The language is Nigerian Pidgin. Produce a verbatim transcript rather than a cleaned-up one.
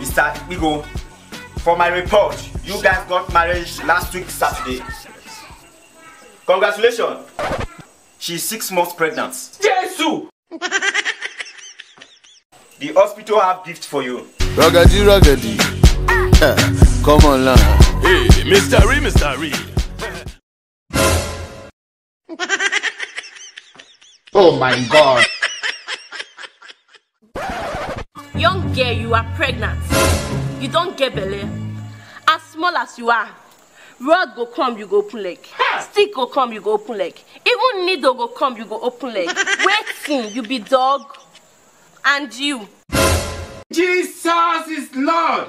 Mister Ikpigo, for my report, you guys got married last week Saturday. Congratulations. She's six months pregnant. Jesu! The hospital have gift for you. Ruggedy, ruggedy. Eh, come on now. Hey, Mister Reed, Mister Reed. Oh my God. Young girl, you are pregnant. You don't get belly. As small as you are, rod go come, you go open leg. Stick go come, you go open leg. Even needle go come, you go open leg. Waiting, you be dog. And you. Jesus is Lord!